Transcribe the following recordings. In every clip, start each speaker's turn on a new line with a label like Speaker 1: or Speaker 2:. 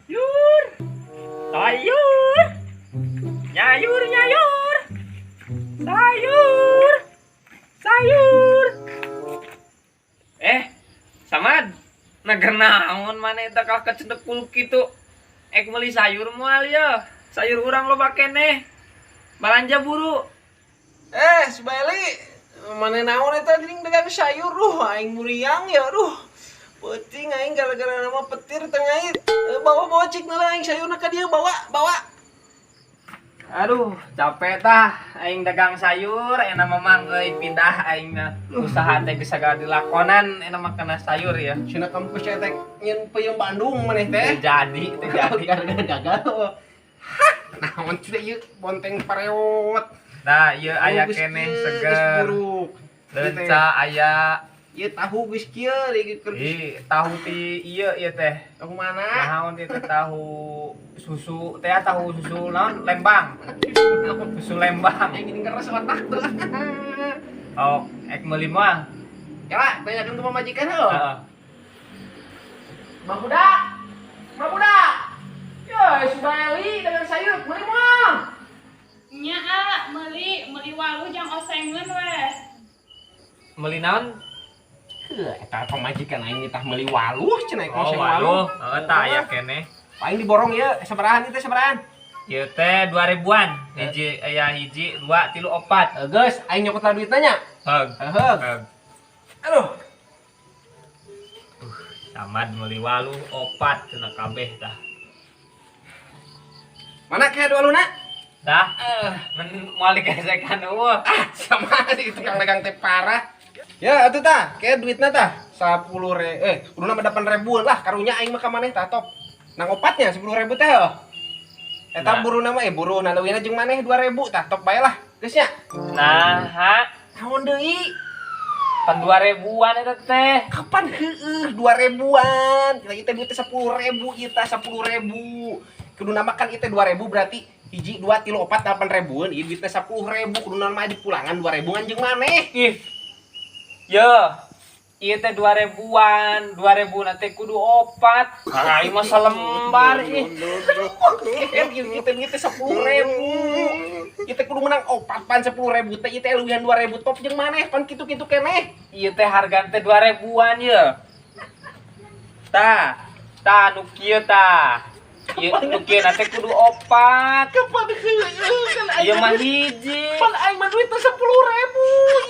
Speaker 1: Yur. Sayur. Nyayur nyayur. Sayur. Sayur. Eh, Samad. Nager naon maneh eta kalah kecendekul kitu? Ek meuli sayur moal ya? Sayur urang loba keneh. Balanja buru.
Speaker 2: Eh, Subaeli, mana naon eta geuning dagang sayur? Duh, aing muriang ya, duh. Peuting aing gara-gara nama petir tengah. Eh, bawa bawa cik na aing sayurna ka dieu, bawa, bawa.
Speaker 1: Aduh, capek tah aing dagang sayur, enak mamang euy, pindah aing na. Usaha teh geus sagala dilakonan, enak mah kana sayur ya.
Speaker 2: Cenah kampus teh nyen peuyeum Bandung maneh
Speaker 1: Teu
Speaker 2: teh.
Speaker 1: jadi, teu jadi.
Speaker 2: Gara-gara gagal. Hah, naon teh ieu bonteng pareot?
Speaker 1: Nah, ieu aya
Speaker 2: Oh, geus
Speaker 1: keneh
Speaker 2: kieu, geus
Speaker 1: seger.
Speaker 2: Buruk.
Speaker 1: Leunca aya.
Speaker 2: Ieu tahu geus kieu deui keur.
Speaker 1: Ih, tahu ti ieu ieu teh.
Speaker 2: Tahu mana?
Speaker 1: Naon ieu teh, tahu susu teh, tahu susu naon, Lembang. Susu Lembang.
Speaker 2: Aing gini keras otak tuh.
Speaker 1: Oh, ek meuli mah.
Speaker 2: Kela, tanyakan ke pamajikan heuh.
Speaker 1: Heeh.
Speaker 2: Bang Budak! Bang Budak! Ya, Subaeli dagang sayur, meuli moal?
Speaker 3: Nya ah, meuli meuli waluh jang osengeun weh.
Speaker 1: Meuli naon?
Speaker 2: Heuh, eta pamajikan aing nitah meuli waluh cenah,
Speaker 1: Oh,
Speaker 2: oseng.
Speaker 1: Waluh. Heeh, tah aya keneh.
Speaker 2: Paling diborong ya, sabarahan itu, sabarahan?
Speaker 1: Ieu teh 2000-an. Hiji aya, hiji, dua, tilu, opat.
Speaker 2: Eh, geus, aing nyokot lah duitnya nya.
Speaker 1: Heug.
Speaker 2: Heeh.
Speaker 1: Heug.
Speaker 2: Aduh.
Speaker 1: Samad meuli waluh opat cenah kabeh tah.
Speaker 2: Mana kayak dua luna?
Speaker 1: Dah, men moal digesekan eueuh.
Speaker 2: Ah, sama si tukang dagang teh parah. Ya, atuh tah, kayak duitna tah. 10 re eh, kuduna mah 8 ribuan lah, karunya aing mah ka maneh tah top. Nang opatnya 10 ribu teh heuh. Eta
Speaker 1: Nah.
Speaker 2: buru nama eh buru na leuwihna jeung maneh 2000 tah, top bae lah. Geus nya.
Speaker 1: Nah, ha,
Speaker 2: Naon deui?
Speaker 1: Pan 2000-an eta teh.
Speaker 2: Kapan heueuh 2000-an? Kita kita duitnya 10.000, ieu tah 10.000. Kudu nama kan ieu teh 2000, berarti hiji, dua, tilu, opat, 8 ribuan. Ieu duitnya 10.000, kudu nama di pulangan 2000 ngan jeung maneh.
Speaker 1: Ih. Yo. Ieu teh 2000-an, 2000 nanti kudu opat. Ah, ieu mah salembar ih.
Speaker 2: Eh, ieu teh duitnya 10.000. Ieu teh kudu menang opat pan 10.000 teh, ieu teh leuwihan 2000 top jeung maneh pan kitu-kitu keneh.
Speaker 1: Ieu teh harga teh 2000-an ye. Tah, tah nu kieu tah. Ieu nu kieu nanti kudu opat.
Speaker 2: Kapan heueuh kan aing?
Speaker 1: Ieu mah hiji.
Speaker 2: Pan aing mah duit teh 10.000.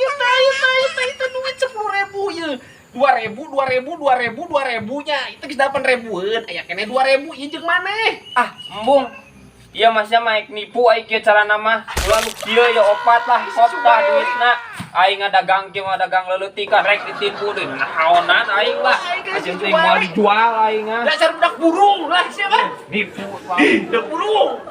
Speaker 2: Ieu teh ieu teh ieu teh ieu teh duit 10.000 ieu. 2000, 2000, 2000, 2000 nya. Itu geus 8 ribuan. Aya keneh 2000 ieu jeung maneh.
Speaker 1: Ah, embung. Iya masnya mah nipu aing kieu carana mah. Ulah nu kieu ya opat lah, kop tah duitna. Aing ngadagang kieu mah dagang leuleutik rek ditipu deui. Naonan aing lah.
Speaker 2: Aing geus
Speaker 1: Aing teh moal dijual aing ah.
Speaker 2: Dasar budak burung lah siapa?
Speaker 1: Nipu.
Speaker 2: Budak burung.